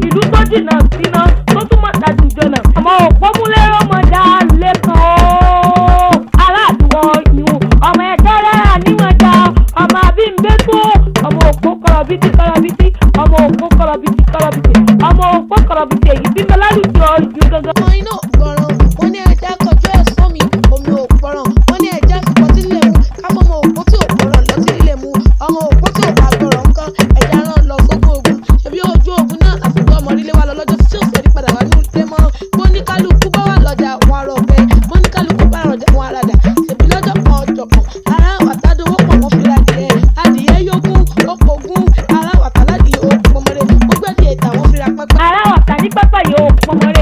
Ìlú tó jìnnà síná tó túmọ̀ tàdùjọ̀nà. Ọmọ òpómúléró mọ̀já lẹ́kàn ó. Aláàdúgbò ìhùn ọmọ ẹ̀kẹ́rẹ́ àníwọ̀njà ọmọ àbíǹbẹ́tò ọmọ òpó kọ̀rọ̀bìtì kọ̀rọ̀bìtì ọmọ òpó kọ̀rọ̀bìtì kọ̀rọ̀bìtì ọmọ òpó kọ̀rọ̀bìtì èyí tí ń bẹ lálùjọ ìlú gangan. Ọmọ iná ò gbọ́ràn, wọ́n ní ẹja kọjú ẹ̀ sómi, omi ò gbọ́ràn, wọ́n ní ẹja fìkọ́tí líle mu, ká fọmọ òpó tí ò gbọ́ràn lọ́tí líle mu, ọmọ òpó tí ò bá gbọ́ràn ńkọ́, ẹja rán lọ sójú ogun, ṣebí ojú ogun náà làfikún ọmọ orílẹ̀ wa lọ lọ́jọ́ tí ò fẹ́ rí padà wá ní ilé mọ́. Bóníkálukú bá wà lọ́jà wọn arọ ọ̀bẹ, bóníkálukú bá rọjà wọn aradà, ṣebí lọ́jọ́ kan ọjọ́ kan, ará àwàtà dowó pọ̀ wọ́n fi ra adìyẹ, adìyẹ yógún, ó pogún, ará àwàtà ládìyẹ ó pọnmọre, ó gbẹ́dìẹ tà wọ́n fi ra pẹ́pẹ́. Ará ọ̀tà ní pápá yìí ó pọnmọre.